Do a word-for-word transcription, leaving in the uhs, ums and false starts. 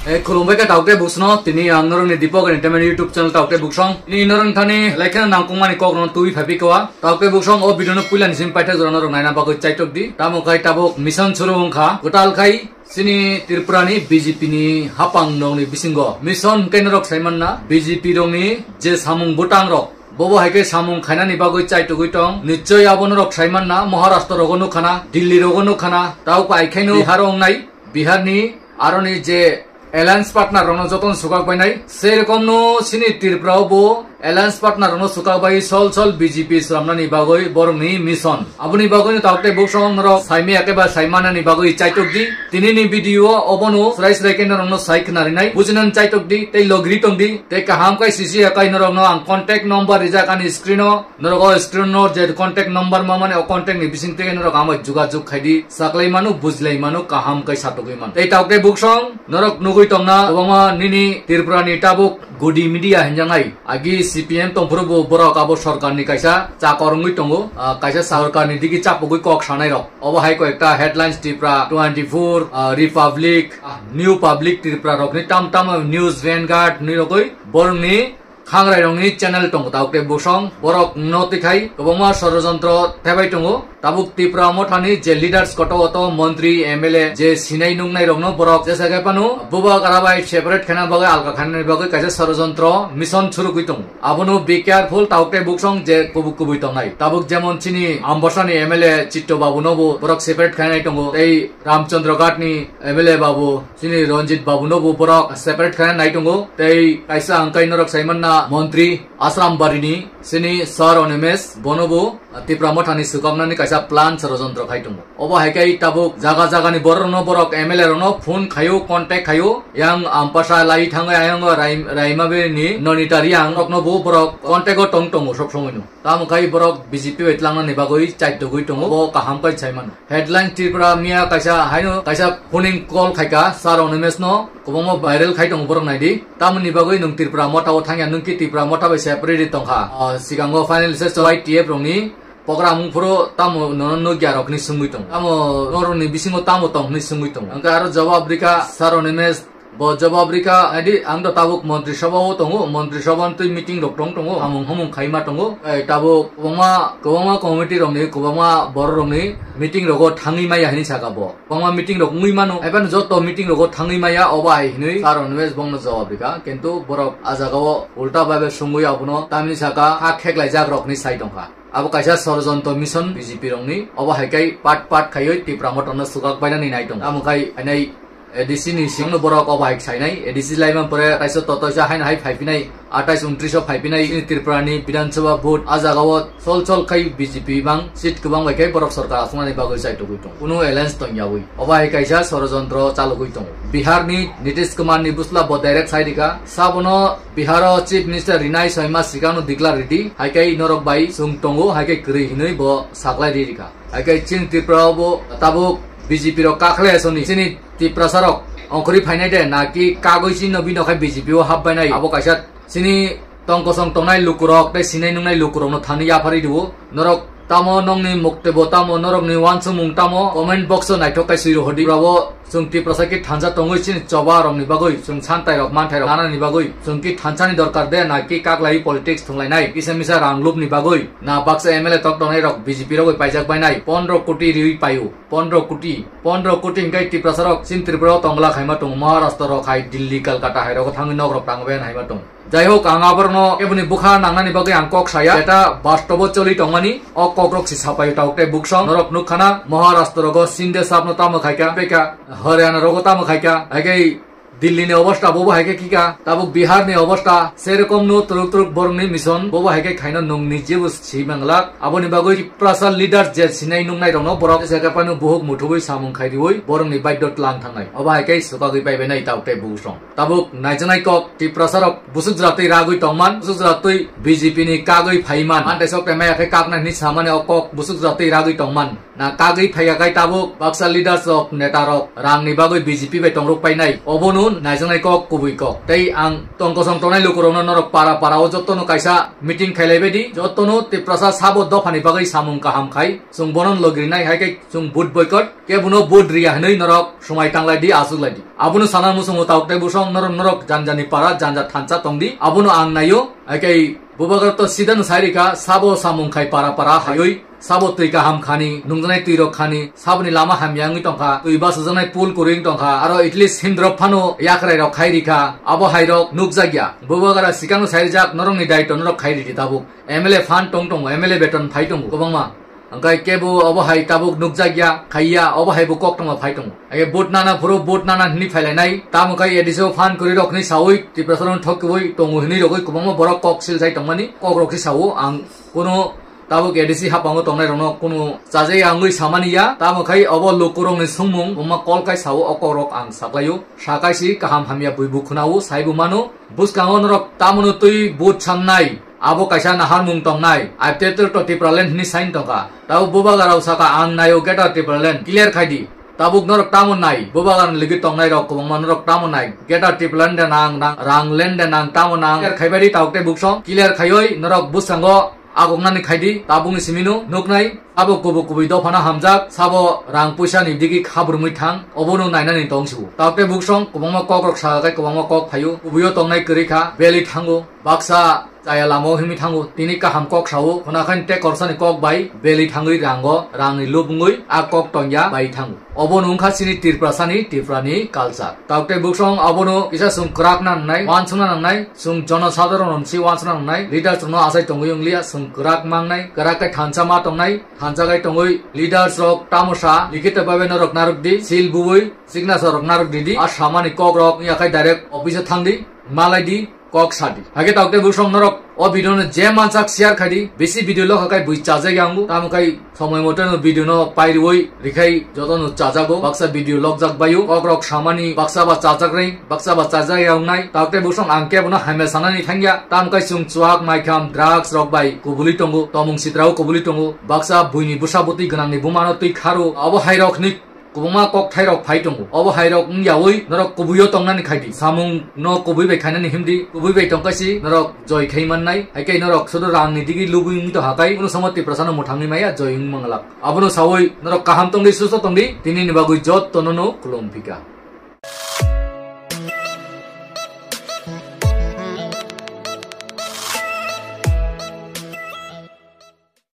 Eh, khulumbai kha taukte buksno, tini ang norokni Deepak Entertainment YouTube channel taukte buksong. Tini norok thani lekha nangkukmani kok rok twi phabi kawa. Taukte buksong o video no puila nisim paithak jora norok naina bagwi chaitok di. Tamo khai tabuk mission suru wngkha. Kwtal khai chini Tripura ni B J P ni hapang nokni bisingo. Mission hwnkhe norok saimanna B J P rokni je samung bwtang rok. Bobo hai khe samung khainani bagwi chaitugwi tong. Nichoi abo norok saimanna Maharashtra rogo nukhana, Delhi rogo nukhana. Tau pai khaino Bihar wngnai. Biharni aroni je alliance partner rokno jotono swkak bainai, sei rokomno chini Tripura o bo alliance partner rokno swkak bai sol sol B J P swnamnani bagwi borokni mission. Aboni bagwino taukte buksong norok saimaya khe ba saimanani bagwi chaitok di. Tinini video o obono srai srai khe norokno sai khna rinai, bujinani chaitok di, tei logri tong di, tei kaham khai sisi akai norokno ang contact number rijak ani screen o. Norok o screen no je contact number ma mane o contact ni bising twi norok amo jugajug khai di, saklai mano, bujlai mano, kaham kai satugwi mano. Tei taukte buksong norok nugwi tongna kwbangma nini Tripura ni tabuk Gudi media hinjangnai. Agi C P M tongphuru bo borok abo sorkar ni kaisa chakor wngwi tongo, ah, kaisa sorkar ni digi chapugwi kok sanai rok. Obo hai koi ekta headlines Tripura twenty-four, ah, Republic, ah, New Public Tripura rokni tam tam news Vanguard ni rogwi borokni khangrai rokni channel tongo. Taukte buksong borok no twi khai kwbangma sorojontro thebai tongo. Tabuk Tipra mothani je leaders koto oto montri M L A je sinai nungnai rokno borok jesa khe phano bubagra bai separate khana bagwi alka khanani bagwi kaisa sorojontro mission surugwi tongo. Abono be careful taukte buksong je kubui kubui tongnai. Tabuk jemon chini Ambasani M L A Chitto Babu no bo borok separate khanai tongo. Tei Ramchandra Ghat ni M L A babu, chini Ranjit babu no bo borok separate khe nai tongo. Tei kaisa ang kai norok saimanna montri Ashram Bari ni chini Sir Animesh bono bo Tipra mothani swkaknani kaisa plan sorojontro khai tongo. Obo hai kai tabuk jaga jaga ni borok no borok M L A rok no phone khaio, contact khaio. Yang Ampasa lai thangwi ayang Rai-, Raimaberi ni Nonita Riang rok no bo borok contact o tong tongo sob somoi no. Tamo khai borok B J P bai tlangnani bagwi chaitugwi tongo, bo kaham kai sai mano. Headline Tripura miya kaisa haino kaisa phoning call khaika Sir Animesh no, kwbangma viral khai tongo borok naidi. Tamoni bagwi nwng Tripura motha o thangya, nwng ki Tripura motha bai separate tongkha. Ah, sikango final se Y T F rokni program wngphuru tamo nono nukya rok hinwi swngwi tongo. Tamo norokni bisingo tamo tong hinwi swngwi tongo. Hwnkhe aro jawab rika Sir Animesh Bo jawab rika, adi ang do tabuk Montri Sabha o tongo, Montri Sabha ni twi meeting rok tong tongo, hamung hamung khaima tongo. Ai tabuk kwbangma, kwbangma committee rokni, kwbangma borok rokni meeting rogo thangwi maya hinwi saka bo. Kwbangma meeting rok wngwi mano, haibano joto meeting rogo thangwi maya, obo hai hinwi Sir Animesh bongno jawab rika. Kintu borok a jagao ulta bai bai sungwi abono tamni saka ha kheklaijak rok hinwi sai tongkha. Abo kaisa sorojontro mission B J P rokni, obo hai kai part part khaiwi Tipra motorno swkak bainani nai tongo. Tamo khai hainai A D C ni singno borok obo hai sainai, A D C laiman pore kaisa totoisa haino hai phaipinai, atais untris o phaipinai, chini Tripura ni Bidhan Sabha vote, a jagao sol sol khai B J P bang seat kwbang bai khai borok sorkar aswknani bagwi chaitugwi tongo. Kunu alliance tongyawi. Obo hai kaisa sorojontro chalugwi tongo. Bihar ni Nitish Kumar ni bwsla bo direct sai rika, sabono Bihar o Chief Minister rinai soima sikano declare ridi, hai kai norok bai chwng tongo, hai kai kwrwi hinwi bo saklai ri rika. Hai kai chini Tripura o bo tabuk B J P rok kakhle soni chini Tiprasa rok ongkhorwi phainai de, na ki kagwi chini no bino khai B J P o hap bainai. Abo kaisa chini tong kosong tongnai lukurok tei sinai nungnai lukurokno thani yapharwi rwo. Norok tamo nokni muktebo, tamo norokni wansukmung tamo comment box o naithok kai swi rohordi. Brabo chwng Tiprasa ki thansa tongwi chini choba rokni bagwi, chwng santai rok manthai rok nanani bagwi chwng ki thansani dorkar de, na ki kaklai politics thwnglainai kisa misa rang lubni bagwi, na baksa M L A tok tongnai rok B J P rogwi paijak bainai pondro koti riwi paio. Pondro koti, pondro koti hwnkhe Tiprasa rok chini Tripura o tongla khaima tongo, Maharashtra rok hai Delhi, Kolkata hai rogo thangwi nok rok tangwi haima tongo. Jai hok, ang aborokno eboni bwkha nangnani bagwi ang kok saya, eta bastobo choli tongmani, o kokrok si sapai tok tei buksong norok nukkhana, Maharashtra rogo Shinde sapno tamo khaika, peka Haryana rogo tamo khaika, haikhe Delhi ni obostha bobo haikhe khika, tabuk Bihar ni obostha, serokom no twrwk twrwk borok ni mission bobo haikhe khaino nwng ni jebo si manglak, aboni bagwi Tiprasa leader je sinai nungnai rokno borok jesa khe phano buhuk muthubwi samung khai riwi borok ni baidyo tlang thangnai, obo haikhe swkagwi paibai nai tok tei buksong. Tabuk naijaknai kok, Tiprasa rok busuk jora twi ragwi tongman, busuk jora twi B J P ni kagwi phaiman. Mantai sok tei maya khe kaknai hinwi samani o kok busuk jora twi ragwi tongman. Na kagwi phaiya khai tabuk baksa leaders rok, neta rok rang ni bagwi B J P bai tongruk painai. Obono naijaknai kok kubui kok. Tei ang tong kosong tongnai lukurokno norok para para o jotono kaisa meeting khailaibaidi, jotono Tiprasa sabo dophani bagwi samung kaham khai chwng bono logirinai, hai khe chwng vote boycott, kebono vote riya hinwi norok swmai tanglaidi, achuklaidi. Abono sana muchungo tabuk tei bwsong norok, norok janjani para janja thansa tongdi, abono ang naio, hai khe bubagra to sidano sai rikha, sabo samung khai para para haiwi sabo twi kaham khani, nungjaknai twi rok khani, saboni lama hamya wngwi tongkha, twi basajaknai pool kwrwi wng tongkha, aro at least himdrop phano yakrai rok khai rikha, abo hai rok nukjakya. Bubagra sikangno sai rijak, norokni daitw norok khai ridi tabuk. M L A fund tong tongo, M L A beton phai tongo kwbangma. Hwnkhe kebo obo hai tabuk nukjakya, khaiya, obo hai bo koktwma phai tongo. Age vote nana phuru vote nana hinwi phailainai, tamo khai A D C o fund kwrwi rok hinwi saui, Tiprasa rok thokwi tongo hinwi rogwi kwbangma borok kok sil sai tongmani, kok rok khe sao ang. Kuno tabuk A D C hapango tongnai rokno kuno chajai angwi samani ya, tamo khai obo lukurokni sungmung, wngma kol kai sao o kokrok ang saklaio, sakaisi kaham hamya buibu khwnao, saibo mano, bwskango norok tamono twi vote sannai, abo kaisa naharmung tongnai, I P F L to Tipraland hinwi sign tongkha, tabo bubagarao saka ang naio Greater Tipraland, clear khaidi. Tabuk norok tamo nai, bubagarni logi tongnai rok kwbangma norok tamo nai, Greater Tipraland de nang, nang, rang land de nang, tamo nang, clear khaibadi tabuk tei buksong, clear khaioi norok bwskango agoknani khaidi, tabukni simino nuknai, sabo kubui kubui dophano hamjak, sabo rang puisani digi khabrumwi thang, obono nainani tong sio. Tabuk tei buksong kwbangma kok rok saka kai kwbangma kok phaio, kubuio tongnai kwrwi kha, beli thango, baksa chaya lamao himwi thango, tini kaham kok sao, khwnakhani tei korsani kok bai beli thangwi rango, rangni lubungwi a kok tongya bai thango. Obono wngkha chini Tiprasani, Tiprani culture. Tabuk tei buksong obono kisa chwng kwrak na nangnai, uansukna nangnai, chwng jono sadharon si uansukna nangnai, leaders rokno achai tongwi wngliya, chwng kwrak mangnai, kwrak khe thansa ma tongnai, thansa kai tongwi leaders rok tamo sa, likhito babe norok narwk di, seal buwi, signature rok narwk di di, a samani kok rok wngya khai direct office o thang di, malai di, kok sadi. Hake tabuk tei buksong norok o video no je mansak share khai di, bisi video lokha kai bui chajak yango, tamo kai somoi mote no video no pairwi rikhai joto no chajago, baksa video lokjak baio, kok rok samani baksa ba chajak rei, baksa ba chajak yangnai, tabuk tei buksong ang kebono hamya sanani thangya, tamo kai chwng chuak maikham drugs rok bai kubuli tongo, tomung sitrao kubuli tongo, baksa buini bwsa bwtwi gwnangni bumano twi kharo, abo hai rok ni kwbangma kokthai rok phai tongo. Obo hai rok wng yaui norok kubuio tongnani khai di. Samung no kubui bai khainani himdi. Kubui bai tongkha si norok joi khai mannai. Hai khe norok sudu rang ni digi lubui wngwi tongkha kai. Uno samo Tiprasa no mwthangwi maya joi wng manglak. Abono saui norok kaham tongdi, susto tongdi. Tini ni bagwi jotto no no khulum phika.